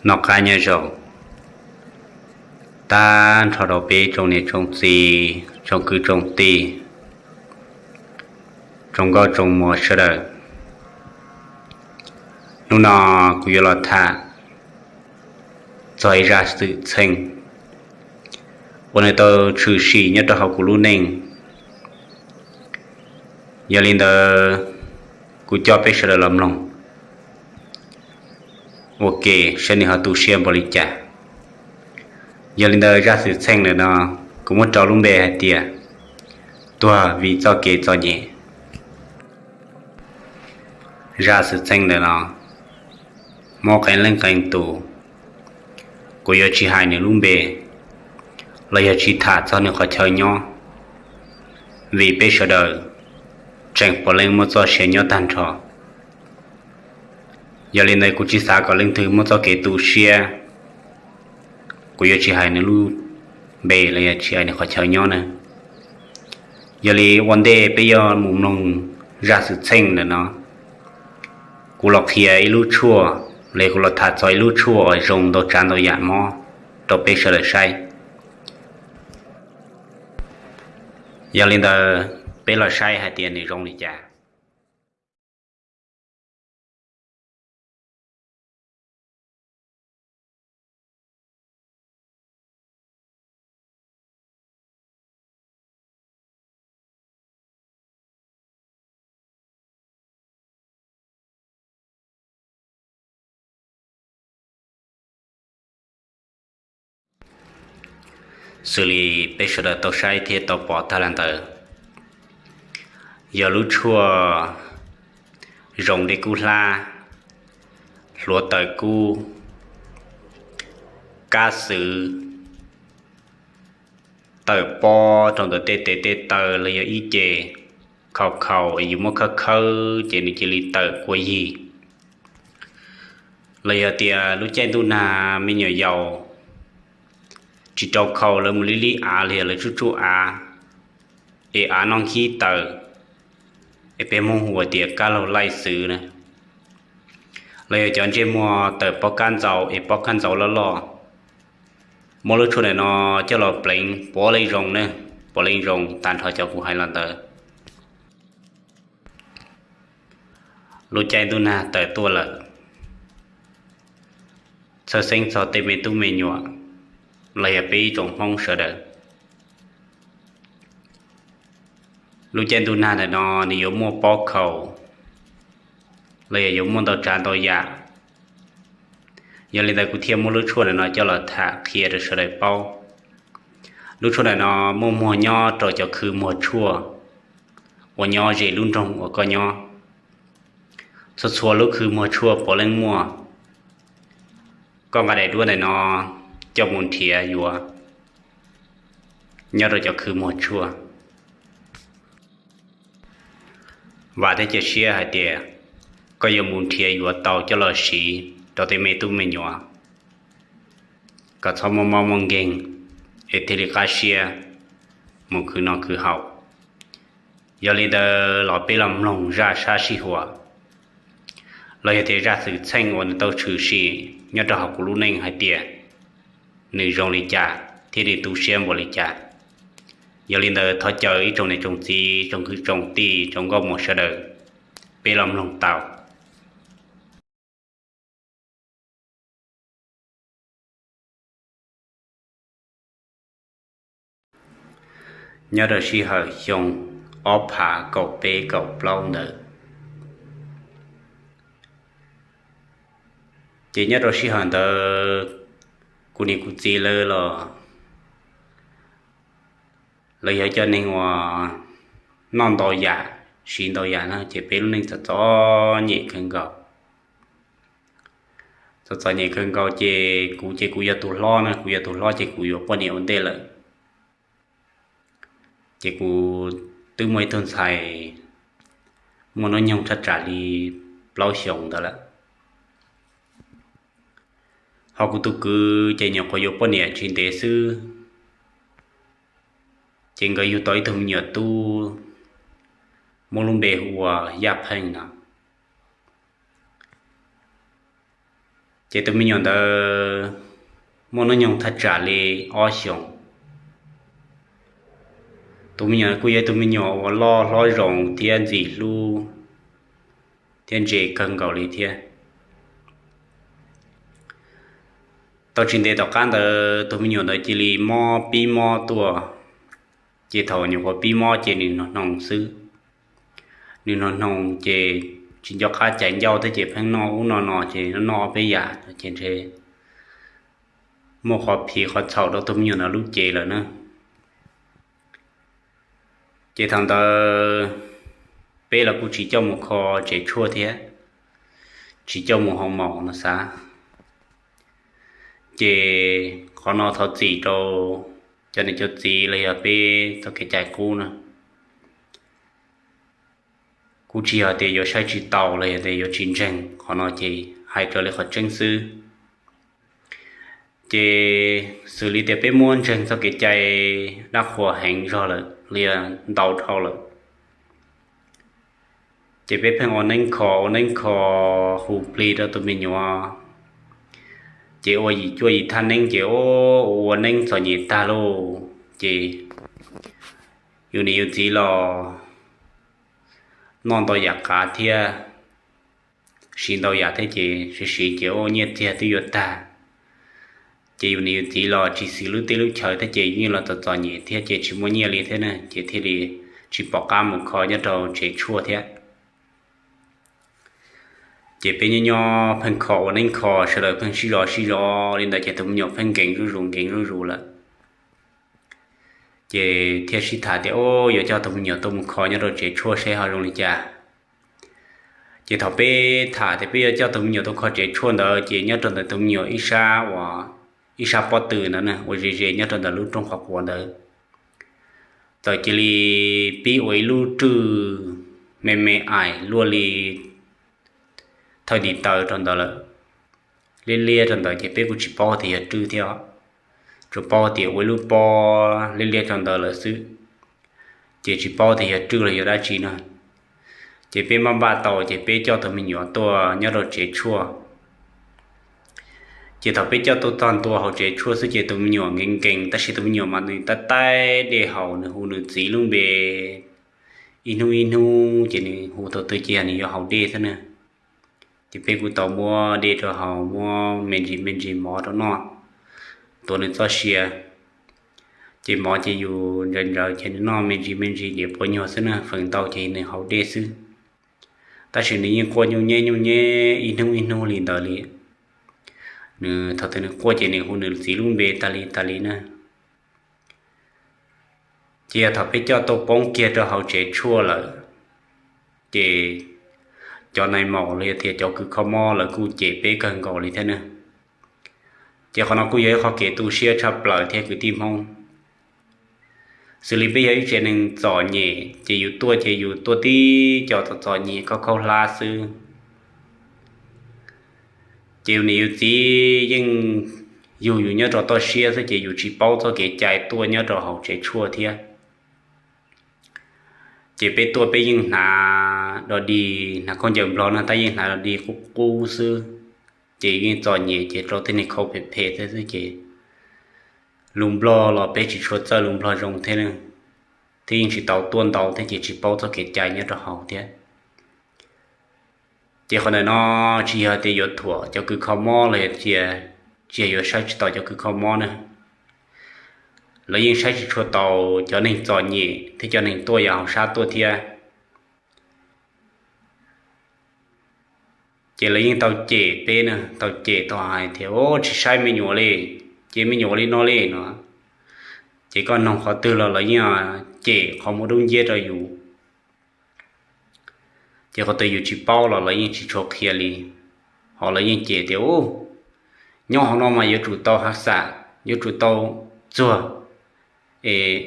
Noj qab nyob zoo tag nrho rau peb tsoom niam tsoom txiv, tsoom kwv tsoom tij, tsoom nkauj tsoom muam sawv daws. Hnub no kuv yuav los tham txog ib zaj xwm txheej uas nws tau tshwm sim nyob rau hauv kuv lub neej. Yog li ntawd, kuv coj peb sawv daws los mloog ua ke saib nws ho tu siab npaum li cas. Yog li ntawd, zaj xwm txheej ntawm no kuv muab rau lub npe hais tias tuag vim txoj kev txom nyem. Zaj xwm txheej ntawm no muaj qee leej qee tus, kuv yuav tsis hais nws lub npe los yog tsis tham txog nws qhov chaw nyob, vim peb sawv daws tseem puav leej muaj txoj sia nyob tag nrho. Yog li ntawd, kuv tsis xav kom leej twg muaj txoj kev tu siab. Kuv yuav tsis hais nws lub npe los yog tsis hais nws qhov chaw nyob na. Yog li, ua ntej peb yuav mus mloog zaj xwm txheej ntawm no, kuv los qhia ib lub tshuaj los yog kuv los tham txog ib lub tshuaj zoo ntau tsav ntau yam mob rau peb sawv daws saib. Yog li ntawd, peb los saib hais tias nws zoo li cas. Xws li peb sawv daws tau saib thiab tau pom tag los ntawd, yog lub tshuaj zoo dej kub hlab, hluav taws kub, kab xwb, tawm pob rau ntawm tej tes tej taw los yog ib ce khaus khaus es yus muab khawb khawb ces nws cia li tawm kua yig. Los yog tias lub caij ntuj nag me nyuam yaus tsis rau khaus, lawv mus li li av los yog lawv tsuj tsuj av es av noj nkhib taws, es peb Hmoob hu tias kab laug laij xwb na. Los yog cov ntsej muag tawm pob kab ntxaus es pob kab ntxaus loj loj, muab lub tshuaj ntawm no coj los pleev puav leej zoo ne, puav leej zoo tag nrho cov kuv hais los ntawd. Lub caij ntuj nag tawm tuaj lawm, txhawj xeeb txog tej me tub me nyuam los yog peb ib tsoom Hmoob sawv daws. Lub caij ntuj nag ntawm no nws yuav muaj pob khaus los yog yuav muaj ntau tsav ntau yam. Yog li ntawd, kuv thiaj muab lub tshuaj ntawm no coj los tham qhia rau sawv daws paub. Lub tshuaj ntawm no muaj muag nyob rau cov khw muag tshuaj uas nyob ze lub nroog uas koj nyob. Txhua txhua lub khw muag tshuaj puav leej muaj. Koj nqa daim duab ntawm no coj mus nrhiav yuav nyob rau cov khw muag tshuaj. Vam thiab cia siab hais tias koj yuav mus nrhiav yuav tau coj los siv rau tej me tub me nyuam kom txhob muaj mob muaj nkeeg es thiaj li qab siab mus khwv noj khwv haus. Yog li ntawd, los peb los mloog zaj sab sij huam los yog tias zaj xwm txheej uas nws tau tshwm sim nyob rau hauv kuv lub neej hais tias nws zoo li cas thiab nws tu siab npaum li cas. Yog li ntawd, thov caw ib tsoom niam tsoom txiv, tsoom kwv tsoom tij, tsoom nkauj muam sawv daws, peb los mloog tau. Nyob rau sij hawm xyoo ob phav kaum peb kaum plaub ntawd, ces nyob rau sij hawm ntawd kuv niam kuv txiv lawv los, lawv yog cov neeg uas noj ntau yam, siv ntau yam na, ces peb lub neej txom txom nyem kawg nkaus. Txom txom nyem kawg nkaus ces kuv ces kuv yog tus hlob na, kuv yog tus hlob ces kuv yuav poj niam ua ntej lawm. Ces kuv twb muaj ib tug ntxhais muaj hnub nyoog thaj tsam li plaub xyoos ntawd lawm. Ho kuv tus kwv ces nyuam qhuav yuav poj niam tsis ntev xwb, ces nkawd yug tau ib tug me nyuam tub, muab lub npe hu ua Yaj Pheej no. Ces tus me nyuam ntawd muaj hnub nyoog thaj tsam li ob xyoos. Tus me nyuam kuj yog ib tug me nyuam uas loj hlob zoo thiab ntxim hlub thiab ntse kawg nkaus li thiab. Tau tsis ntev tom qab ntawd tus me nyuam ntawd cia li mob pib mob tuaj. Ces thaum nyuam qhuav pib mob ces nws hnoos hnoos xwb. Nws hnoos hnoos ces tsis nco qab caiv ncauj thiab ces pheej noj ub noj no ces noj ob peb yam ces ntshe muaj qhov phiv qhov txhaum rau tus me nyuam ntawd lub cev lawm na. Ces thaum ntawd peb los kuj tsis coj mus kho tsev tshuaj thiab, tsis coj mus hoo maum no xav. Ces qhov no thov txim rau cov niam cov txiv los yog peb txoj kev cai qub na. Kuv tsis yog tias yuav saib tsis taus los yog tias yuav tsis ntseeg, qhov no ces hais raws li qhov tseeb xwb. Ces xws li tias peb muab ntseeg txoj kev cai dab qhuas heev zog lawm los yog ntau dhau lawm, ces peb pheej ua neeb kho ua neeb kho hu plig rau tus me nyuam. Ces ua yim cuaj yim thaj neeb ces ua ua neeb txom nyem tag lauj. Ces yus niam yus txiv los noj ntau yam qav thiab, siv ntau yam thiab ces siv siv ces ua nyiaj txiag twb yuav tag. Ces yus niam yus txiv los tsis xis lub teb lub chaw thiab ces yeej los txom txom nyem thiab ces tsis muaj nyiaj li thiab na ces thiaj li tsis pom qab mus kho nyob rau tsev tshuaj thiab. Ces peb nyob nyob pheej kho ua neeb kho sawv daws pheej sib zov sib zov li ntawd ces tus me nyuam pheej nkees zuj zus nkees zuj zus lawm. Ces thiaj sib tham tias, Ub, yuav coj tus me nyuam tuaj mus kho nyob rau tsev tshuaj seb ho zoo li cas. Ces thaum peb tham tias peb yuav coj tus me nyuam tuaj kho tsev tshuaj ntawd ces nyob rau ntawm tus me nyuam ib sab uas, ib sab pob tw ntawd na uas ze ze nyob rau ntawm lub rooj qhov quav ntawd, txawm cia li pib ua ib lub rwj me me aim luaj li thawj ntiv taw rau ntawd lawm, liab liab rau ntawd ces peb kuj tsis paub tias yog rwj thiab, tsuas paub tias ua ib lub pob liab liab rau ntawd lawm xwb, ces tsis paub tias yog rwj los yog dab tsi no. Ces peb maj npaj tau ces peb coj tus me nyuam tuaj nyob rau tsev tshuaj. Ces thaum peb coj tuaj txog ntua hauv tsev tshuaj xwb ces tus me nyuam nkees nkees tab sis tus me nyuam mas nws tab taib dej haus, nws hu nws txiv lub npe ib hnub ib hnub ces nws hu thaum twg ces nws yuav haus dej xwb na. Ces peb kuj tau muab dej rau haus, muab me ntsis me ntsis mov rau noj, tuav nws txoj sia. Ces mov ces yus ntsaws ntsaws ces nws noj me ntsis me ntsis diam puav nyuag xwb na, feem ntau ces nws haus dej xwb. Tab sis nws yeej quaj nyuj nyeb nyuj nyeb ib hnub ib hnub li ntawd li. Nws thaum twg nws quaj ces nws hu nws txiv lub npe tas li tas li na. Ces yog thaum peb coj tuaj poob kiag rau hauv tsev tshuaj lawm, ces cov nai maum los yog tias cov kws kho mob lawv kuj cem peb kawg nkaus li thiab na. Ces qhov no kuj yog ib qho kev tu siab tshaj plaws thiab kwv tij Hmoob. Xws li peb yog ib tsev neeg txom nyem ces yus tuaj ces yus tuaj tib co txom txom nyem khaub khaub hlab xwb. Ces yus niam yus txiv yeej yug yus nyob rau toj siab xwb ces yus tsis paub txoj kev cai tuaj nyob rau hauv tsev tshuaj thiab. Ces peb tuaj peb yeej hnav do dig, hnav khaub ncaws nplog no tab yeej hnav do dig qub qub xwb. Ces yeej txom nyem ces rau tej neeg khau phem phem thiab xwb ces lus nplog los peb tsis tshua txawj lus nplog zoo thiab, thiab yeej tsis tau tuaj ntau thiab ces tsis paub txoj kev cai nyob rau hauv thiab. Ces qhov ntawm no tsis yog tias yuav thuam cov kws kho mob los yog tias tsis yog yuav saib tsis taus cov kws kho mob na. Lawv yeej saib tsis tshua taus cov neeg txom nyem thiab cov neeg tuaj yam hauv sab tuaj thiab. Ces lawv yeej tau cem peb na, tau cem tau hais tias, Ub, tsis saib me nyuam li, ces me nyuam ua li no li no. Ces koj noog qhov twg los lawv yeej cem qhov muag dub nciab rau yus. Ces qhov twg yus tsis paub los lawv yeej tsis tshua qhia li, ho lawv yeej cem tias, Ub, nyob hauv no mas yuav tsum tau hav xam, yuav tsum tau txuag es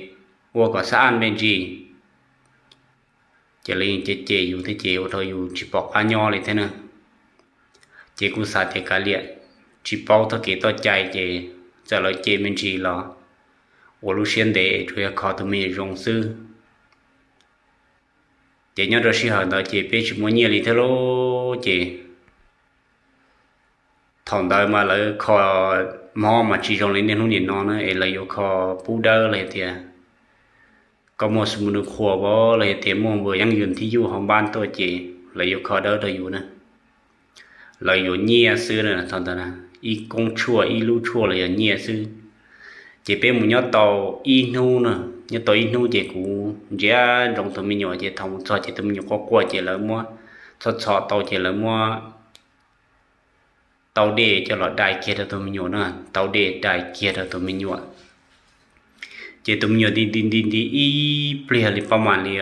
ua kom xab aj me ntsis. Ces lawv yeej cem cem yus thiab ces ua rau yus tsis pom qab nyob li thiab na. Ces kuj xav tias kav liam, tsis paub txoj kev txoj cai ces txawm lawv cem me ntsis los ua lub siab ntev, tsuas yog kho tus me nyuam zoo xwb. Ces nyob rau sij hawm ntawd ces peb tsis muaj nyiaj li thiab lauj, ces Thaum ntawd mas lawv kho mob mas tsis zoo li niaj hnub nim no na, es lawv yuav kho pub dawb los yog tias koj muaj su nus qhuas los yog tias muaj npawg yeeb yus thib yuj hauv npab tuaj ces lawv yuav kho dawb rau yus na. Lawv yuav nyiaj xwb na, thaum ntawd ib koob tshuaj ib lub tshuaj los yog nyiaj xwb. Ces peb mus nyob tau ib hnub na, nyob tau ib hnub ces kuv ntsia ntsoov tus me nyuam ces thaum mus txog ces tus me nyuam quaj quaj ces lawv muab txhob txhom tau ces lawv muab tau dej coj los dai kiag rau tus me nyuam na, tau dej dai kiag rau tus me nyuam. Ces tus me nyuam nti nti nti nti ib pliag li pab mam li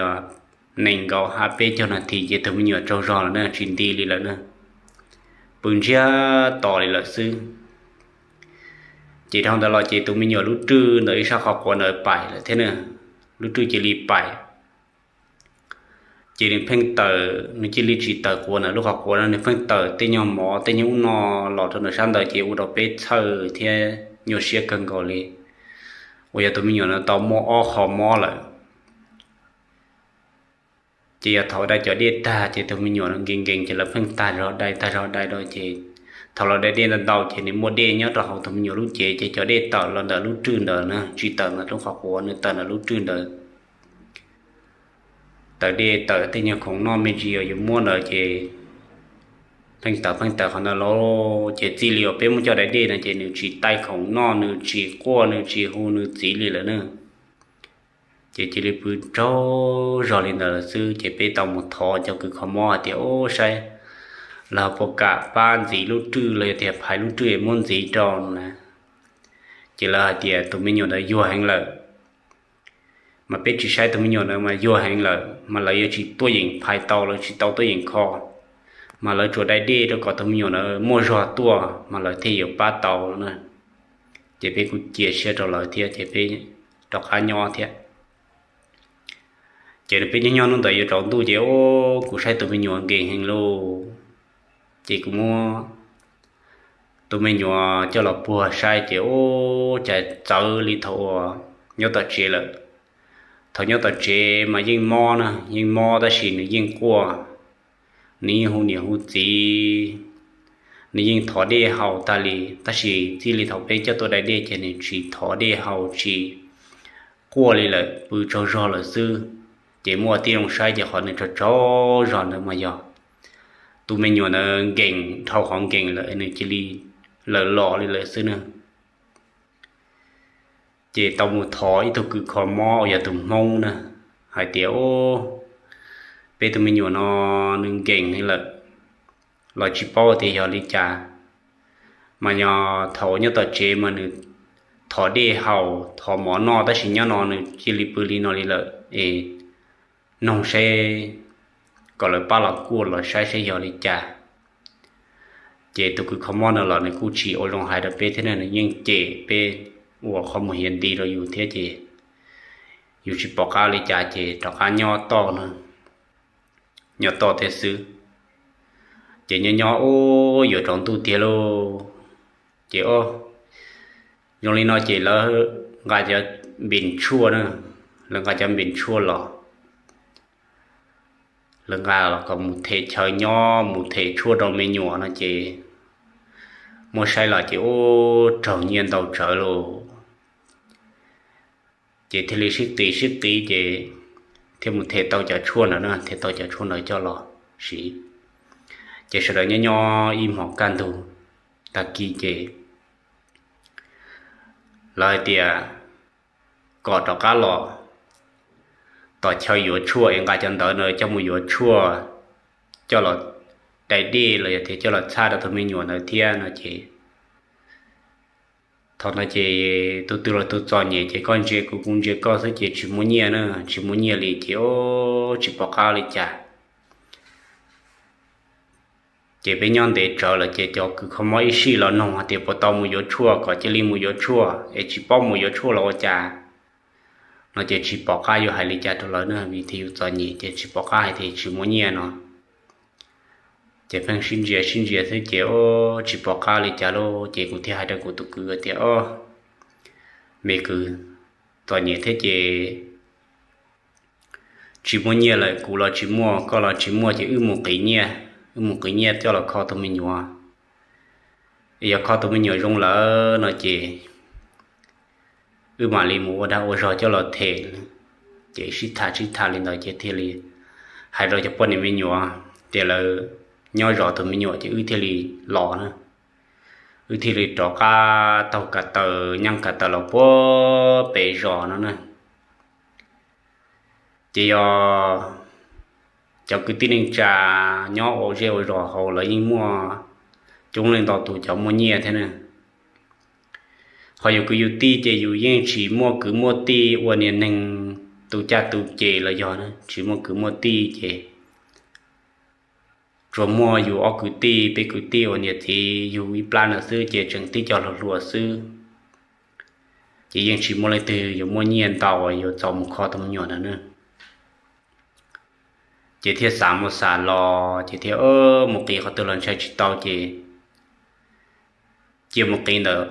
nees nkaum ha peb caug nas this ces tus me nyuam tsaug zog lawm na, tsis nti li lawm na, pw ntsiag to li lawm xwb. Ces dhau ntawd los ces tus me nyuam lub rwj ntawm ib sab qhov quav ntawd pais lawm thiab na, lub rwj cia li pais. Ces nws pheej tawm, nws cia li tsis tawm quav ntawm lub qhov quav no, nws pheej tawm tej nyuag mov tej nyuag ub no los rau ntawm sab ntawd ces ua rau peb txhawj thiab nyuaj siab kawg nkaus li. Uas yog tus me nyuam no tau muaj ob qho mob lawm. Ces yog thaum dai cov dej tag ces tus me nyuam no nkees nkees ces lawv pheej tag zog dai tag zog dai rau ces thaum lawv dai dej ntau ntau ces nws muaj dej nyob rau hauv tus me nyuam lub cev ces cov dej tawm los ntawm lub rwj ntawd na, tsis tawm ntawm lub qhov quav, nws tawm ntawm lub rwj ntawd. Tawm dej tawm tej nyuag khoom noj me ntsis uas yus muab ntawd ces pheej tawm pheej tawm qhov ntawd los ces txij li uas peb muab coj dai dej no ces nws tsis taij khoom noj, nws tsis quaj, nws tsis hu nws txiv li lawm na. Ces cia li pw tsaug zog li ntawd lawm xwb ces peb tau mus thov cov kws kho mob hais tias, Ub, saib lawv puas kam pab ntxiv lub rwj los yog tias phais lub rwj es muab ntxiv rau na. Ces lawv hais tias tus me nyuam ntawd yuag heev lawm. Mas peb tsis saib tus me nyuam ntawd mas yuag heev lawm mas lawv yuav tsis tuaj yeem phais tau, lawv tsis tau tuaj yeem kho, mas lawv tsuas dai dej rau kom tus me nyuam ntawd muaj zog tuaj mas lawv thiaj yuav pab tau na. Ces peb kuj cia siab rau lawv thiab ces peb rov qab nyob thiab. Ces peb nyob nyob hnub ntawd yuav tsaus ntuj ces ub, kuv saib tus me nyuam nkees heev lauj. Ces kuv muab tus me nyuam coj los puag saib ces ub, cas txawv li thaum uas nyob tom tsev lawm. Thaum nyob tom tsev mas yeej mob na, yeej mob tab sis nws yeej quaj, nws yeej hu niam hu txiv, nws yeej thov dej haus tag li, tab sis txij li thaum peb coj tuaj dai dej ces nws tsis thov dej haus tsis quaj li lawm, pw tsaug zog lawm xwb. Ces muaj tib zoo saib ces qhov nws tsaug tsaug zog ntawd mas yog tus me nyuam ntawd nkees dhau qhov nkees lawm nws cia li lawm los li lawm xwb na. Ces tau mus thov ib tug kws kho mob uas yog tus Hmoob na, hais tias, Ub, peb tus me nyuam no nws nkees li lawm los tsis paub tias yog li cas, mas yog thaum nyob tom tsev mas nws thov dej haus thov mov noj tab sis nyob no nws cia li pw li no li lawm es noog saib kom lawv pab los kuaj los saib saib yog li cas. Ces tus kws kho mob no los nws kuj tsis ua zoo hais rau peb thiab na, nws yeej cem peb ua qhov muag hiav nti rau yus thiab ces yus tsis pom qab li cas ces rov qab nyob toj no, nyob toj thiab xwb. Ces nyob nyob ub yuav tsaus ntuj tiag lauj. Ces ub, zoo li no ces lawv nqa cov npis tshuaj na, lawv nqa cov npis tshuaj los, lawv nqa los kom mus them chaw nyob mus them tshuaj rau me nyuam no ces muab saib los ces ub raug nyiaj ntau tsawv lauj. Ces thiaj li sib qiv sib qiv ces thiaj mus them tau cov tshuaj ntawd na, them tau cov tshuaj ntawd coj los siv. Ces sawv daws nyob nyob ib hmos kaj ntug tag kis ces lawv hais tias kom rov qab los tom chaw yuav tshuaj es nqa cov ntawv no coj mus yuav tshuaj, coj los dai dej los yog tias coj los txhaj rau tus me nyuam ntawd thiab no ces thaum no ces tus twg los tus txom nyem ces koj ntsia kuv kuv ntsia koj xwb ces tsis muaj nyiaj na, tsis muaj nyiaj li ces ub tsis pom qab li cas. Ces peb nyob ntev tsawv lawm ces cov kws kho mob ib sij los noog hais tias puas tau mus yuav tshuaj kom cia li mus yuav tshuaj es tsis paub mus yuav tshuaj los ua cas no ces tsis pom qab yuav hais li cas rau lawv na, vim tias yus txom nyem ces tsis pom qab hais tias tsis muaj nyiaj no. Ces pheej sib ntsia sib ntsia xwb ces ub tsis pom qab li cas lauj, ces kuv thiaj hais rau kuv tus kwv tias, Ob, me kwv, txom nyem thiab ces tsis muaj nyiaj lawm, kuv los tsis muaj koj los tsis muaj ces wb mus qiv nyiaj, wb mus qiv nyiaj coj los kho tus me nyuam. Yog kho tus me nyuam zoo lawm no ces wb mam li mus ua dag ua zog coj los them. Ces sib tham sib tham li ntawd ces thiaj li hais rau cov poj niam me nyuam tias lawv nyob zov tus me nyuam ces wb thiaj li los na. Wb thiaj li rov qab taug kav taws nyeej kav taws los puag pem zos no na. Ces yog cov kwv tij neej tsa nyob ua zej ua zos hauv lawv yeej muaj coob leej ntau tus cov muaj nyiaj thiab na. Ho yus kwv yus tij ces yus yeej tsis muaj kwv muaj tij ua niag neeg tu caj tu ces los yog tsis muaj kwv muaj tij ces tsuas muaj yus ob kwv tij peb kwv tij uas niam txiv yug ib plab ntawd xwb ces tseem tib co hluas hluas xwb. Ces yeej tsis muaj leej twg yuav muaj nyiaj ntau uas yuav txaus mus kho tus me nyuam ntawd na. Ces thiaj xav mus xav los ces thiaj mus qiv qhov twg los ntshai tsis tau ces cia mus qiv ntawm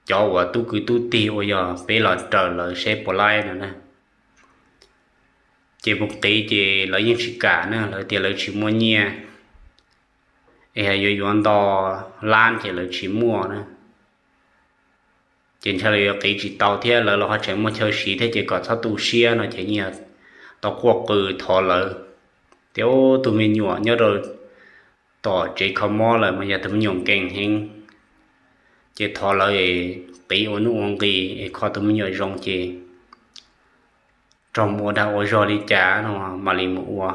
cov uas tub kwv tub tij uas yog peb los raws lawv seb puas laib no na. Ces mus qiv ces lawv yeej tsis kam na, lawv tias lawv tsis muaj nyiaj, es yuav yuav nto lab ces lawv tsis muaj na. Ces ntshai lawv yuav qiv tsis tau thiab lawv los ho tseem muaj chaw siv thiab ces kom txhob tu siab no ces nyias tau quaj qw thov lawv tias tus me nyuam nyob rau tom tsev kho mob lawm mas yog tus me nyuam nkees heev. Ces thov lawv es qiv ua nuj ua nqis es kho tus me nyuam zoo ces rau mus ua dag ua zog li cas no mam li mus ua.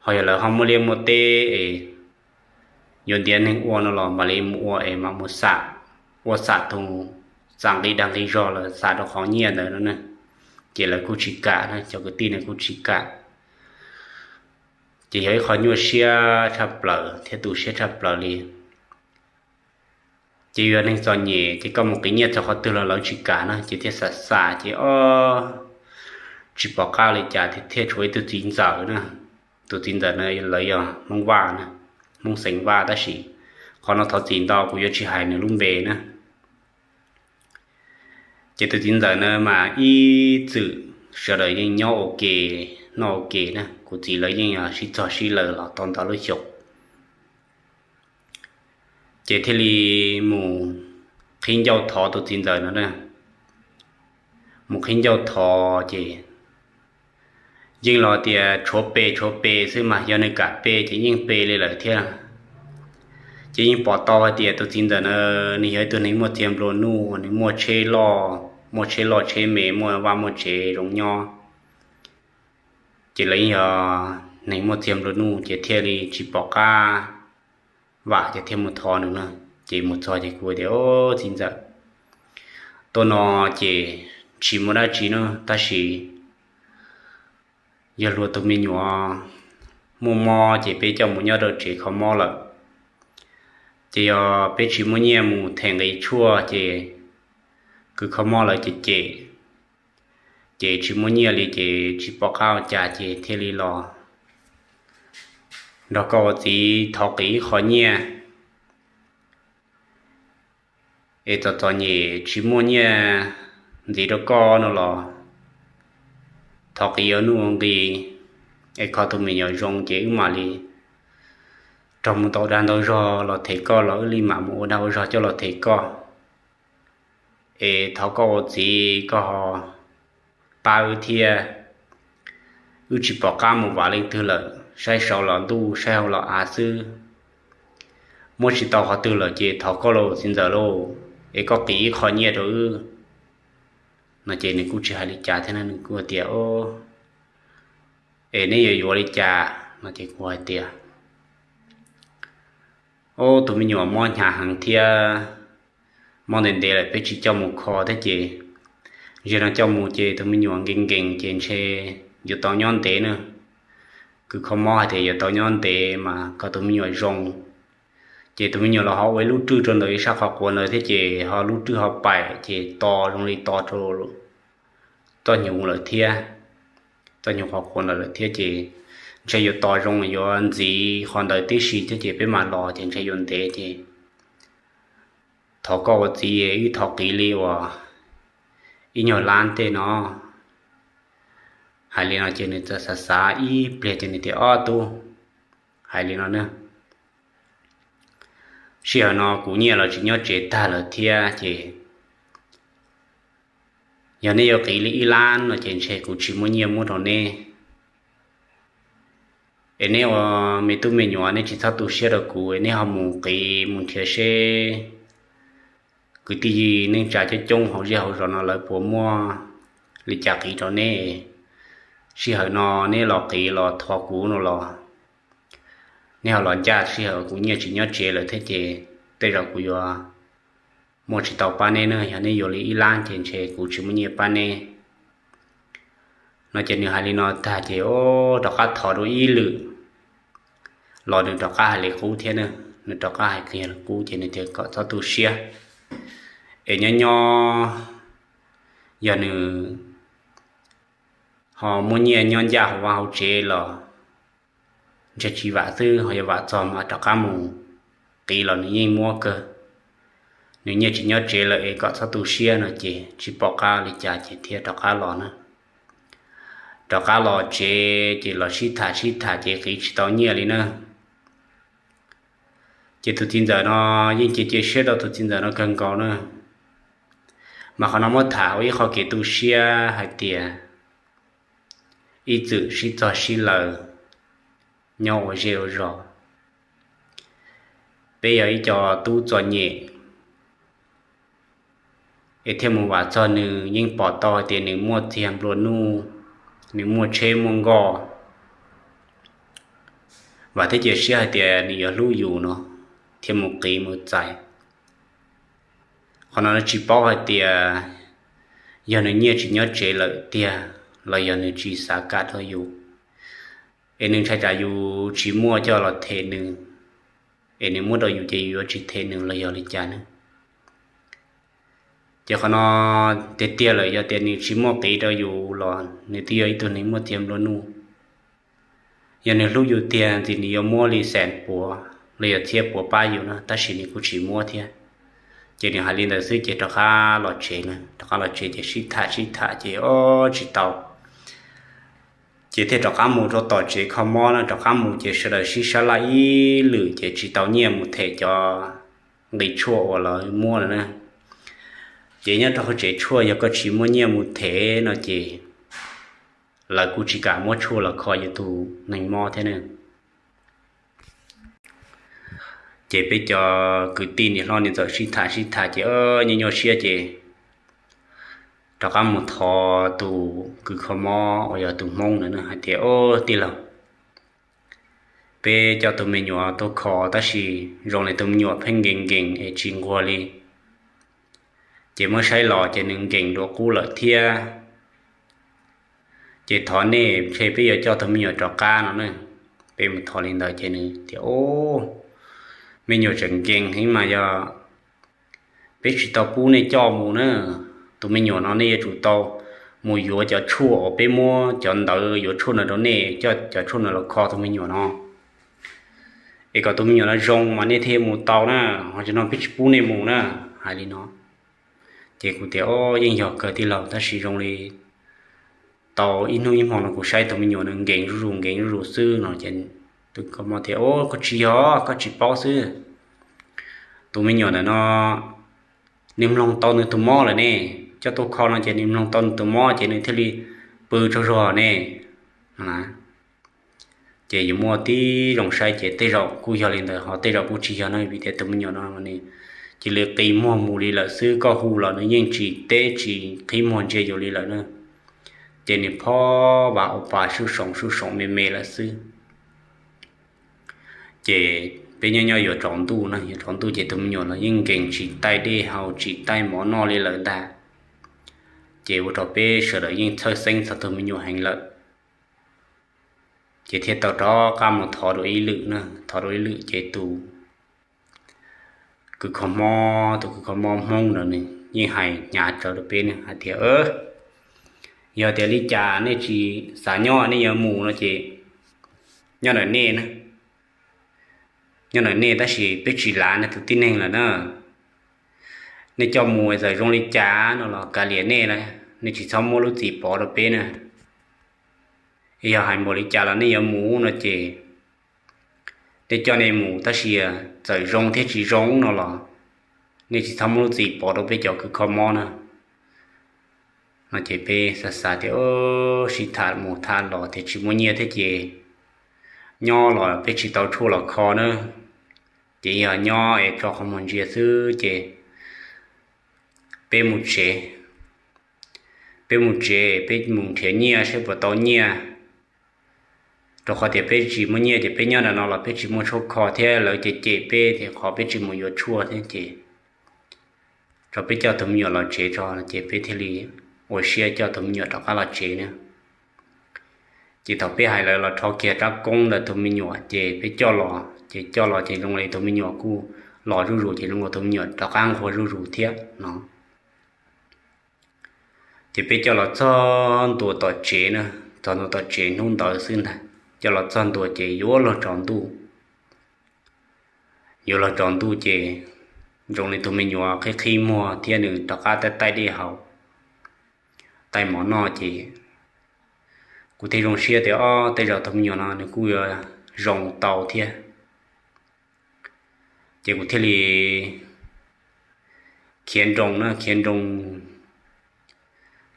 Ho yog lawv ho muaj liaj muaj teb es yuav ntiav neeg ua no los mam li mus ua es mam mus xam, ua xam tus xam nqi dag nqi zog lawm xam rau qhov nyiaj ntawd no na. Ces lawv kuj tsis kam na, cov kwv tij ne kuj tsis kam. Ces yog ib qho nyuaj siab tshaj plaws thiab tu siab tshaj plaws li. Ces yog neeg txom nyem ces koj mus qiv nyiaj txog qhov twg los lawv tsis kam na, ces thiaj xav xav ces o tsis pom qab li cas thiaj tshuav ib tug txiv ntxawm na. Tus txiv ntxawm na lawv yog Hmoob Vaj na, Hmoob xeem Vaj tab sis qhov no thov txim ntau kuv yuav tsis hais nws lub npe na. Ces tus txiv ntxawm na mas ib txwm sawv daws yeej nyob ua ke, noj ua ke na, kuv txiv lawv yeej sib txog sib laws los tau ntau lub xyoos. Ces thiaj li mus qhib ncauj thov tus txiv ntxawm no na. Mus qhib ncauj thov ces yeej los tias tshuav pe tshuav pe xwb mas yog nws kam pe ces yeej pe li lawm thiab. Ces yeej pom tau hais tias tus txiv ntxawm na nws yog ib tug neeg muaj txiag nplua nuj, nws muaj tsheb loj, muaj tsheb loj tsheb me, muaj vaj muaj tsev zoo nyob. Ces lawv yeej yog neeg muaj txiag nplua nuj ces thiaj li tsis pom qab vam ces thiaj mus thov nws na. Ces mus txog ces kuv tias o txiv ntxawm, tuaj no ces tsis muaj dab tsi no tab sis yog luag tus me nyuam muaj mob ces peb coj mus nyob rau tsev kho mob lawm. Ces yog peb tsis muaj nyiaj mus them nqi tshuaj ces kwv kho mob lawv ces cem, ces tsis muaj nyiaj li ces tsis pom qab ua cas ces thiaj li los nrog koj ua txiv thov qiv ib qho nyiaj. Es txom txom nyem tsis muaj nyiaj ntxiv rau koj no los thov qiv ua nuj ua nqis es kho tus me nyuam zoo ces wb mam li raug mus ntau dag ntau zog los them koj los wb li mam mus ua dag ua zog coj los them koj. Es thov koj ua txiv koj ho pab wb thiab. Wb tsis pom qab mus vam leej twg lawm, saib saud los ntuj saib hauv los av xwb. Muab tsis tau qhov twg lawm ces thov koj los txiv ntxawm lauj, es koj qiv ib qho nyiaj rau wb. No ces nws kuj tsis hais li cas thiab na, nws kuj tias es neb yuav yuav li cas no ces kuv hais tias o tus me nyuam mob hnyav heev thiab mob ntev ntev lawm peb tsis coj mus kho thiab ces zaum no coj mus ces tus me nyuam nkees nkees ces ntshe yuav tau nyob ntev na. Kwv kho mob hais tias yuav tau nyob ntev mas kom tus me nyuam zoo. Ces tus me nyuam los ho ua ib lub rwj rau ntawm ib sab qhov quav ntawd thiab ces ho lub rwj ho paim ces to zoo li to rau txoj hnyuv lawm thiab, txoj hnyuv qhov quav ntawd lawm thiab ces ntshe yuav to zoo yuav ntxiv qhov ntawd tib si thiab ces peb mam los ces ntshe yuav ntev ces thov koj ua txiv wb thov qiv li uas ib nyuag lab tej no. Hais li no ces nws txawm xav xav ib pliag ces nws tias ob tub, hais li no na, sij hawm no kuv nyiaj los tsis nyob tsev tag lawm thiab ces yog neb yuav qiv li ib lab no ces ntshe kuv tsis muaj nyiaj muab rau neb. Es neb ua me tub me nyuam neb tsis txhob tu siab rau kuv, es neb ho mus qiv mus nrhiav seb kwv tij neej tsa coob coob hauv zej hauv zos no lawv puas muab li cas qiv rau neb. Sij hawm no neb los qiv los thov kuv no los neb ho los ncaj sij hawm kuv nyiaj tsis nyob tsev lawm thiab ces tej zaum kuv yuav muaj tsis tau pab neb na. Yog neb yuav li ib lab ces ntshe kuv tsis muaj nyiaj pab neb. No ces nws hais li no tag ces rov qab thov dua ib lwm los nws rov qab hais li qub thiab na. Nws rov qab hais kiag li qub ces nws tias kom txhob tu siab, es nyob nyob yog nws ho muaj nyiaj nyob ncaj hauv vaj hauv tsev los ntshe tsis vam xwb, ho yog vam txog mas rov qab mus qiv los nws yeej muab kawg. Nws nyiaj tsis nyob tsev lawm es kom txhob tu siab no ces tsis pom qab li cas ces thiaj rov qab los na. Rov qab los tsev ces los sib tham sib tham ces qiv tsis tau nyiaj li na. Ces tus txiv ntxawm no yeej cia cia siab rau tus txiv ntxawm no kawg nkaus na. Mas qhov no muab tham ua ib qho kev tu siab hais tias ib txwm sib txog sib laws nyob ua zej ua zos, peb yog ib co tub txom nyem es thiaj mus vam txog nws yeej pom tau hais tias nws muaj txiag nplua nuj, nws muaj tsheb muaj nkoj, vam thiab cia siab hais tias nws yuav hlub yus no thiaj mus qiv mus txais. Qhov no tsis paub hais tias yog nws nyiaj tsis nyob tsev lawm tiag los yog nws tsis xav kam rau yus, es nws ntshai tsam yus tsis muaj coj los them nws, es nws muab rau yus ces yus yuav tsis them nws los yog li cas ne. Ces qhov no tiag tiag lawm yog tias nws tsis muaj qiv rau yus los nws twb yog ib tug neeg muaj txiag nplua nuj. Yog nws hlub yus tiag ntxim nws yuav muab li xees puav los yog txhiab puav pab yus na, tab sis nws kuj tsis muab thiab. Ces nws hais li ntawd xwb ces rov qab los tsev na, rov qab los tsev ces sib tham sib tham ces ob tsis tau, ces thiaj rov qab mus rau tom tsev kho mob na. Rov qab mus ces sawv daws sib sab laj ib lwm ces tsis tau nyiaj mus them cov nqi tshuaj uas lawv muab lawm na. Ces nyob rau hauv tsev tshuaj yog koj tsis muaj nyiaj mus them no ces lawv kuj tsis kam muab tshuaj los kho yus tus neeg mob thiab ne. Ces peb cov kwv tij niam hlob niam ntxawm sib tham sib tham ces nyob nyuaj siab ces rov qab mus thov tus kws kho mob uas yog tus Hmoob ntawd hais tias, Au tij laug, peb coj tus me nyuam tuaj kho tab sis zoo li tus me nyuam pheej nkees nkees es tsis nquag li, ces muab saib los ces nws nkees dua qub lawm thiab. Ces thov nej ntshe peb yuav coj tus me nyuam rov qab no ne. Peb mus thov li ntawd ces nws tias, Au, me nyuam tseem nkees heev mas yog peb tsis tau pub nej coj mus na. Tus me nyuam no nej yuav tsum tau mus yuav cov tshuaj uas peb muab cov ntawv yuav tshuaj no rau nej, coj cov tshuaj no los kho tus me nyuam no es kom tus me nyuam no zoo mas nej thiaj mus tau na, ho tsis no peb tsis pub nej mus na. Hais li no ces kuv tias, Au, yeej yog kawg tij laug, tab sis zoo li tau ib hnub ib hmo no kuv saib tus me nyuam no nkees zuj zus nkees zuj zus xwb no ces tus kho mob tias, Au, koj tsis yog, koj tsis paub xwb. Tus me nyuam ntawm no nws mloog tau nws tus mob lawm ne, coj tuaj kho no ces nws mloog tau nws tus mob ces nws thiaj li pw tsaug zog ne. Ces yuav muaj tib zoo saib ces tej zaum kuj yog li ntawd ho tej zaum kuj tsis yog no, vim tias tus me nyuam no nws cia li qi muag mus li lawm xwb, koj hu los nws yeej tsis teb tsis qhib muag ntsia yus li lawm na. Ces nws phob vas ua pa sub soom sub soom me me lawm xwb. Ces peb nyob nyob yuav tsaus ntuj na, yuav tsaus ntuj ces tus me nyuam los yeej nkees tsis taij dej haus tsis taij mov noj li lawm ntag. Ces ua rau peb sawv daws yeej txhawj xeeb txog tus me nyuam heev lawm. Ces thiaj tau rov qab mus thov dua ib lwm na, thov dua ib lwm ces tus kws kho mob, tus kws kho mob Hmoob ntawd nws yeej hais hnyav tsawv rau peb ne hais tias, Yog tias li cas nej tsis xav nyob nej yuav mus no ces nyob ntawm nej na, nyob ntawm nej tab sis peb tsis lav nej tus tib neeg lawm na. Nej coj mus txawm zoo li cas no los kav liam nej na, nej tsis txhob muab lub txim pov rau peb na. Yog hais npaum li cas los nej yuav mus no ces tej coj nej mus tab sis txawm zoo thiab tsis zoo no los nej tsis txhob muab lub txim pov rau peb cov kws kho mob na. No ces peb xav xav tias sib tham mus tham los tias tsis muaj nyiaj thiab ces nyob los peb tsis tau tshuaj los kho na, ces yog nyob es tso qhov muag ntsia xwb ces peb mus tsev, peb mus tsev peb mus nrhiav nyiaj saib puas tau nyiaj, rau qhov tias peb tsis muaj nyiaj ces peb nyob ntawm no los peb tsis muaj tshuaj kho thiab lawv cem cem peb tias qhov peb tsis mus yuav tshuaj thiab ces tso peb coj tus me nyuam los tsev tso ces peb thiaj li ua siab coj tus me nyuam rov qab los tsev na. Ces thaum peb hais lawv los rho kiag rab koob ntawm tus me nyuam ces peb coj los ces coj los ces zoo li tus me nyuam kuj los zuj zus ces zoo li tus me nyuam rov qab nquag zuj zus thiab no. Ces peb coj los txog ntua tom tsev na, txog ntua tom tsev hnub ntawd xwb ntag, coj los txog ntua ces yuav luag tsaus ntuj, yuav luag tsaus ntuj ces zoo li tus me nyuam qhib qhib muag thiab nws rov qab taij taij dej haus, taij mov noj ces kuv thiaj zoo siab tias o tej zaum tus me nyuam no nws kuj yuav zoo tau thiab. Ces kuv thiaj li khiav nroos na, khiav nroos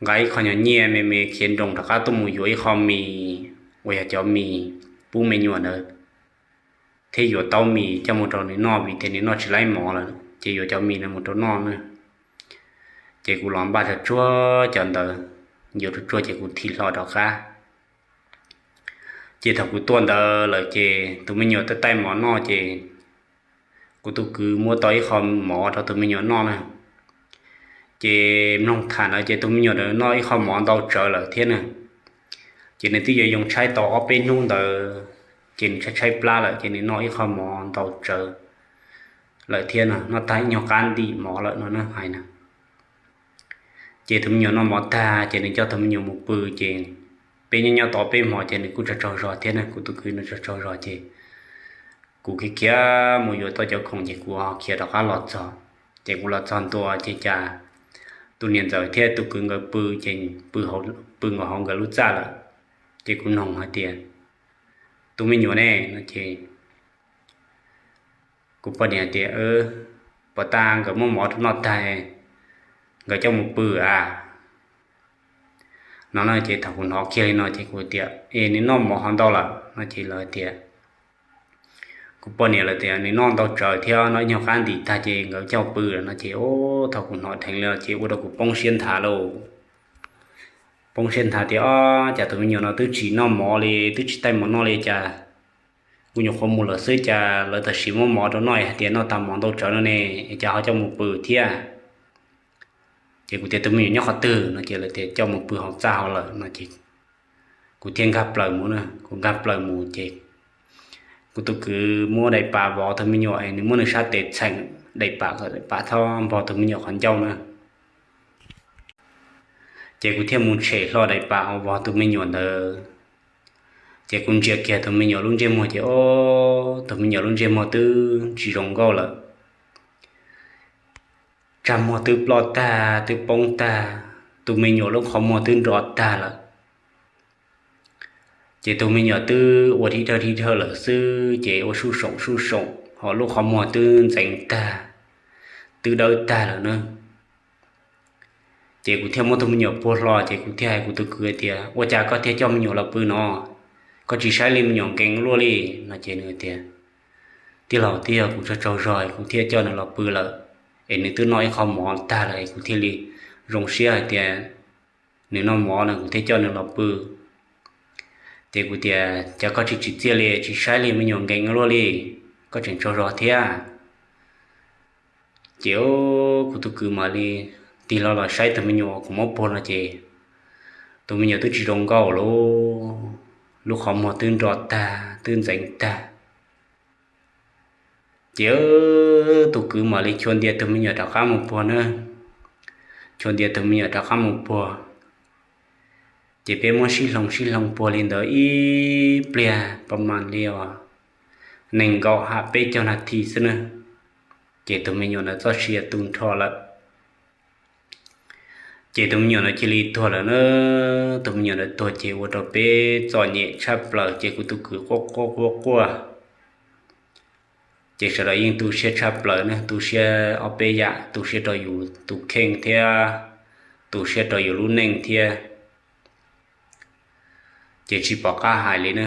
nqa ib qho nyuag nyiaj me me khiav nroos rov qab tuaj mus yuav ib qho mis uas yog cov mis pub me nyuam ntawd, thiab yuav taub mis coj mus rau nws noj vim tias nws noj tsis laib mov lawm ces yuav cov mis no mus rau noj na. Ces kuv los npaj tsuag tsuag cov ntawd, yuav tsuag tsuag ces kuv thim hlo rov qab. Ces thaum kuv tuaj ntawd lawm ces tus me nyuam taij taij mov noj ces kuv tus kwv muab tau ib qho mov rau tus me nyuam noj na. Ces mloog tham ntawd ces tus me nyuam ntawd noj ib qho mov ntau tsawv lawm thiab na. Ces nws twb yuav yoo tshaib tau ob peb hnub ntawd, ces nws tshaib tshaib plab lawm ces nws noj ib qho mov ntau tsawv lawm thiab no, noj tag ib nyuag qab ntim mov lawm no na hais na. Ces tus me nyuam noj mov tag ces nws coj tus me nyuam mus pw ces peb nyob nyob tau peb hmo ces nws kuj tsaug tsaug zog thiab na, kuv tus kwv nws tsaug tsaug zog ces kuv khiav khiav mus yuav tau cov khoom ces kuv khiav rov qab los txog. Ces kuv los txog ntua ces cas tus niam ntxawm thiab tus kwv nkawd pw ces pw nkaus hauv nkawd lub txaj lawm. Ces kuv noog hais tias, tus me nyuam ne no ces kuv poj niam tias, puas tas nkawd muab mov rau noj tag, nkawd coj mus pw a no na. Ces thaum kuv hnov kiag li no ces kuv tias, es nws noj mov ho ntau lawm no ces lawv tias, kuv poj niam lawv tias nws noj ntau tsawv thiab noj ib nyuag qab ntim tag ces nkawd coj pw lawm no ces thaum kuv hnov dheev li ces ua rau kuv poob siab nthav lauj. Poob siab nthav tias o, cas tus me nyuam no twb tsis noj mov li, twb tsis taij mov noj li cas, kuv nyuam qhuav mus lawm xwb cas lawv tam sim muab mov rau noj es hais tias noj tag mov ntau tsawv no ne, es cas ho coj mus pw thiab. Ces kuv tias tus me nyuam nyob qhov twg no ces lawv tias coj mus pw hauv txaj hauv lawm no ces kuv thiaj nkag plaws mus na, kuv nkag plaws mus ces kuv tus kwv muab daim pam vov tus me nyuam es nws muab nws sab tes txheem daim pam kom daim pam txhob npog tus me nyuam qhov ncauj na. Ces kuv thiaj mus tshem hlo daim pam uas vov tus me nyuam ntawd. Ces kuv ntsia kiag tus me nyuam lub ntsej muag ces o, tus me nyuam lub ntsej muag twb tsis zoo nkauj lawm. Tsag muag twb ploj tag twb poob tag, tus me nyuam lub qhov muag twb nro tag lawm. Ces tus me nyuam twb ua dhib dhawj dhib dhawj lawm xwb ces ua suj soom suj soom ho lub qhov muag twb ntxeev tag, twb dawb tag lawm na. Ces kuv thiaj muab tus me nyuam puag hlo ces kuv thiaj hais kuv tus kwv tias ua cas koj thiaj coj me nyuam los pw no, koj tsis saib li me nyuam nkees luaj li no ces nws tias tij laug, twb yog kuv tsaug tsaug zog kuv thiaj coj nws los pw lawm, es nws twb noj ib qho mov tag lawm es kuv thiaj li zoo siab hais tias nws noj mov no kuv thiaj coj nws los pw. Ces kuv tias cas koj tsis tsim txiaj li tsis saib li me nyuam nkees luaj li, koj tseem tsaug zog thiab. Ces kuv tus kwv mam li tig hlo los saib tus me nyuam kuv muab puag no ces tus me nyuam twb tsis zoo nkauj lawm, lub qhov muag twb nro tag twb ntxeev tag. Ces tus kwv mam li chua ntias tus me nyuam rov qab mus puag na, chua ntias tus me nyuam rov qab mus puag. Ces peb muab sib hloov sib hloov puag li ntawd ib pliag pab mas li os nees nkaum ham peb caug nas this xwb na, ces tus me nyuam ntawd txoj sia tu nrho lawm. Ces tus me nyuam ntawd cia li tuag lawm na. Tus me nyuam ntawd tuag ces ua rau peb txom nyem tshaj plaws ces kuv tus kwv quaj quaj quaj quaj. Ces sawv daws yeej tu siab tshaj plaws ne, tu siab ob peb yam, tu siab rau yus tus kheej thiab tu siab rau yus lub neej thiab. Ces tsis pom qab hais li ne,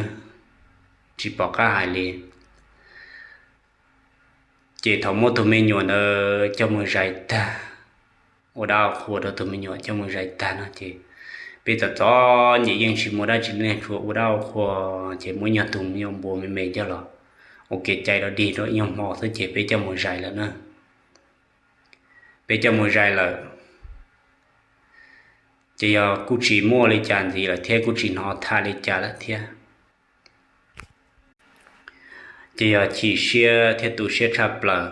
tsis pom qab hais li. Ces thaum muab tus me nyuam ntawd coj mus zais tag, ua dab ua qhua rau tus me nyuam coj mus zais tag no ces peb txom txom nyem yeej tsis muaj dab tsi li ne, tsuas ua dab ua qhua, ces muab ib nyuag tus me nyuam npua me me coj los ua kev cai rau dig rau ib nyuag hmo xwb ces peb coj mus zais lawm na. Peb coj mus zais lawm, ces yog kuj tsis muaj li cas ntxiv lawm thiab kuj tsis hnov tham li cas lawm thiab. Ces yog chim siab thiab tu siab tshaj plaws.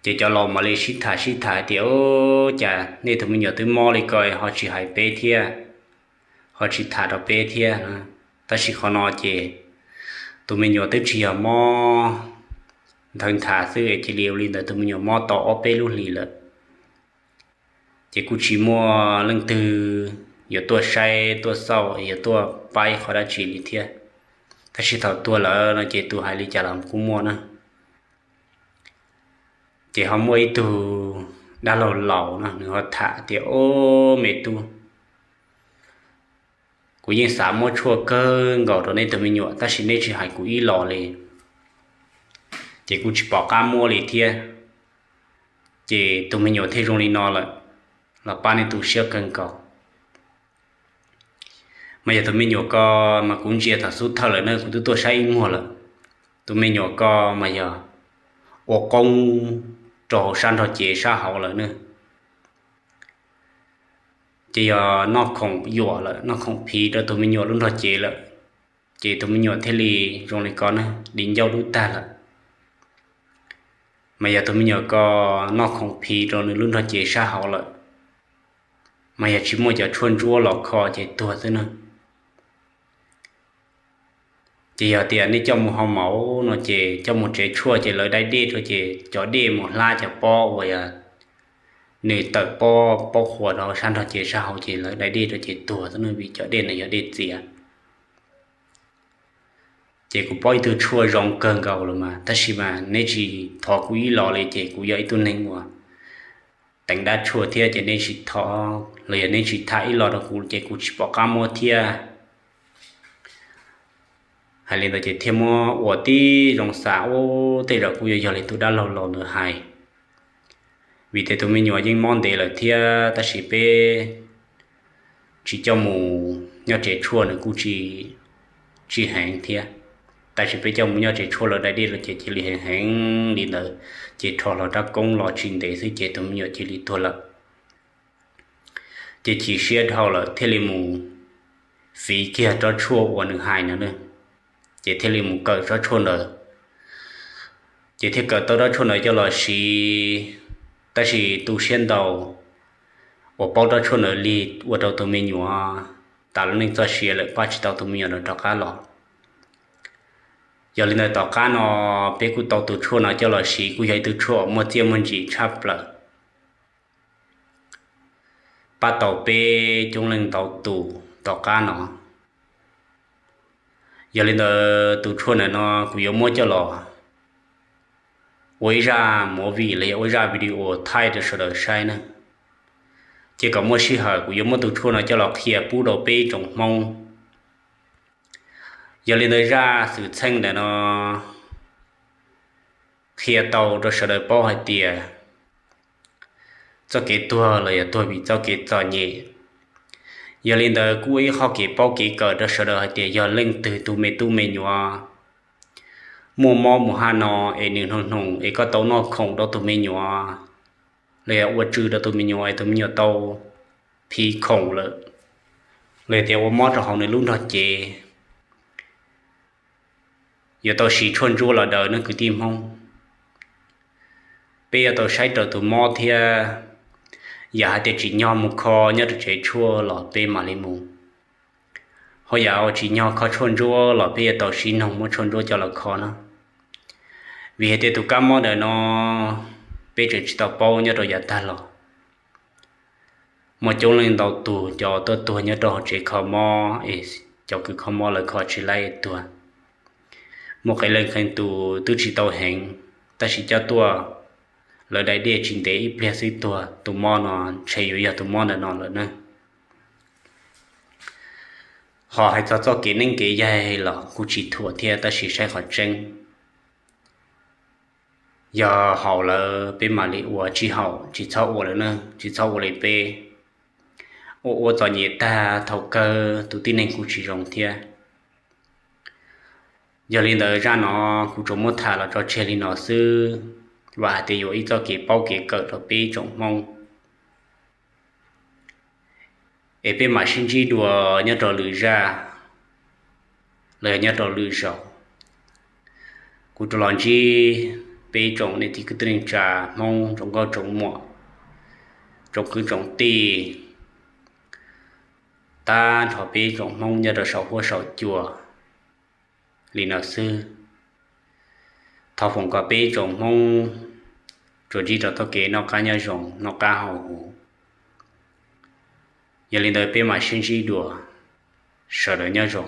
Ces cov laus mam li sib tham sib tham hais tias, Ub, cas nej tus me nyuam twb mob li ko ho tsis hais peb thiab, ho tsis tham rau peb thiab? Tab sis qhov no ces tus me nyuam twb tsis yog mob nthawv nthav xwb, cia li ua li ntawd tus me nyuam mob tau ob peb lub hlis lawm. Ces kuj tsis muaj leej twg yuav tuaj saib tuaj xauj yuav tuaj paib qhov dab tsi li thiab. Tab sis thaum tuag lawm no ces tus hais li cas los kuj muaj na. Ces ho muaj ib tug dab laug laus no nws ho tham tias, Ob, me tub, kuv yeej xav muab tshuaj kawg nkaus rau neb tus me nyuam tab sis neb tsis hais kuv ib los li, ces kuv tsis pom qab muab li thiab. Ces tus me nyuam thiaj zoo li no lawm, los pab nej tu siab kawg nkaus. Mas yog tus me nyuam ko mas kuv ntsia thaum xub thawj lawm ne, kuv twb tuaj saib ib muag lawm. Tus me nyuam ko mas yog ua qoob rau hauv sab nrog cev sab hauv lawm ne. Ces yog noj khoom yuam lawm, noj khoom phiv rau tus me nyuam lub nrog cev lawm, ces tus me nyuam thiaj li zoo li ko ne, di ncauj dub tag lawm. Mas yog tus me nyuam ko noj khoom phiv rau nws lub nrog cev sab hauv lawm, mas yog tsis muaj cov tshuaj ntsuab los kho ces tuag xwb na. Ces yog tias nej coj mus hoo maum no ces coj mus tsev tshuaj ces lawv dai dej rau ces cov dej mus hlab cov pob uas yog nws tawm pob, pob qhuas rau sab nrog cev sab hauv ces lawv dai dej rau ces tuag xwb na, vim cov dej no yog dej txias. Ces kuv paub ib tug tshuaj zoo kawg nkaus lawm mas, tab sis mas neb tsis thov kuv ib los li ces kuv yog ib tug neeg uas teev dab tshuaj thiab ces neb tsis thov los yog neb tsis tham ib los rau kuv ces kuv tsis pom qab muab thiab. Hais li ntawd ces thiaj muab ua tib zoo xav, ub, tej zaum kuj yuav yog li tus dab laug laus ntawd hais, vim tias tus me nyuam yeej mob ntev lawm thiab, tab sis peb tsis coj mus nyob tsev tshuaj nws kuj tsis, tsis heev thiab. Tab sis peb coj mus nyob tsev tshuaj lawv dai dej rau ces cia li heev heev li ntawd, ces rho hlo rab koob los tsis ntev xwb ces tus me nyuam cia li tuag lawm. Ces chim siab dhau lawm thiaj li mus fiv kiag tsob tshuaj uas nws hais no, ces thiaj li mus kawm tsob tshuaj ntawd. Ces thiaj kawm tau tsob tshuaj ntawd coj los siv, tab sis tu siab ntau uas paub tsob tshuaj ntawd lig ua rau tus me nyuam tas lub neej txoj sia lawm, pab tsis tau tus me nyuam ntawd rov qab los. Yog li ntawd tom qab no peb kuj tau tus tshuaj no coj los siv, kuj yog ib tug tshuaj uas muaj txiaj muaj ntsim tshaj plaws, pab tau peb coob leej ntau tus tom qab no. Yog li ntawd tus tshuaj ntawm no kuv yuav muab coj los ua ib zaj movie los yog ua ib zaj video thaij rau sawv daws saib na. Ces kom muaj sij hawm kuv yuav muab tus tshuaj no coj los qhia pub rau peb tsoom Hmoob. Yog li ntawd zaj xwm txheej ntawm no qhia tau rau sawv daws paub hais tias txoj kev tuag los yog tuag vim txoj kev txom nyem. Yog li ntawd kuj ua ib qho kev paub kev kawm rau sawv daws hais tias yog leej twg tus me tub me nyuam muaj mob mus haj no es nws hnoos hnoos es koj tau noj khoom rau tus me nyuam los yog ua tswv rau tus me nyuam es tus me nyuam tau phiv khoom lawm, los yog tias ua mob rau hauv nws lub nrog cev, yuav tau siv tshuaj ntsuab los daws nawb kwv tij Hmoob. Peb yuav tau saib raws tus mob thiab, yam hais tias tsim nyog mus kho nyob rau tsev tshuaj los peb mam li mus. Ho yam uas tsim nyog kho tshuaj ntsuab los peb yuav tau siv noog muab tshuaj ntsuab coj los kho na. Vim hais tias tus kab mob ntawm no peb tseem tsis tau paub nyob rau yav tag los. Muaj coob leej ntau tus cov tuaj tuag nyob rau hauv tsev kho mob es cov kws kho mob lawv kho tsis laib tuag. Muaj qee leej qee tus twb tsis tau heev, tab sis coj tuaj lawv daim dej tsis ntev ib pliag xwb tuag. Tus mob no ntshe yuav yog tus mob ntawm no lawm na. Ho hais txog txoj kev neeb kev yaig los kuj tsis thuam thiab, tab sis saib qhov tseeb, yog haum lawm peb mam li ua, tsis haum tsis txhob ua lawm na, tsis txhob ua li peb. Ua ua txom nyem tag, thaum kawg tus tib neeg kuj tsis zoo thiab. Yog li ntawd zaj no kuv tsuas muab tham los tso tseg li no xwb, vam hais tias yuav ib txoj kev paub kev kawm rau peb tsoom Hmoob. Es peb mam sib ntsib dua nyob rau lwm zaj los yog nyob rau lwm zaus. Kuv rov los ntsib peb tsoom niam txiv kwv tij neej tsa Hmoob tsoom nkauj tsoom muam, tsoom kwv tsoom tij, tag nrho peb tsoom Hmoob nyob rau saum huab saum cua li no xwb. Thov foom kom peb tsoom Hmoob tsuas ntsib rau txoj kev noj qab nyob zoo, noj qab haus huv. Yog li ntawd peb mam sib ntsib dua, sawv daws nyob zoo.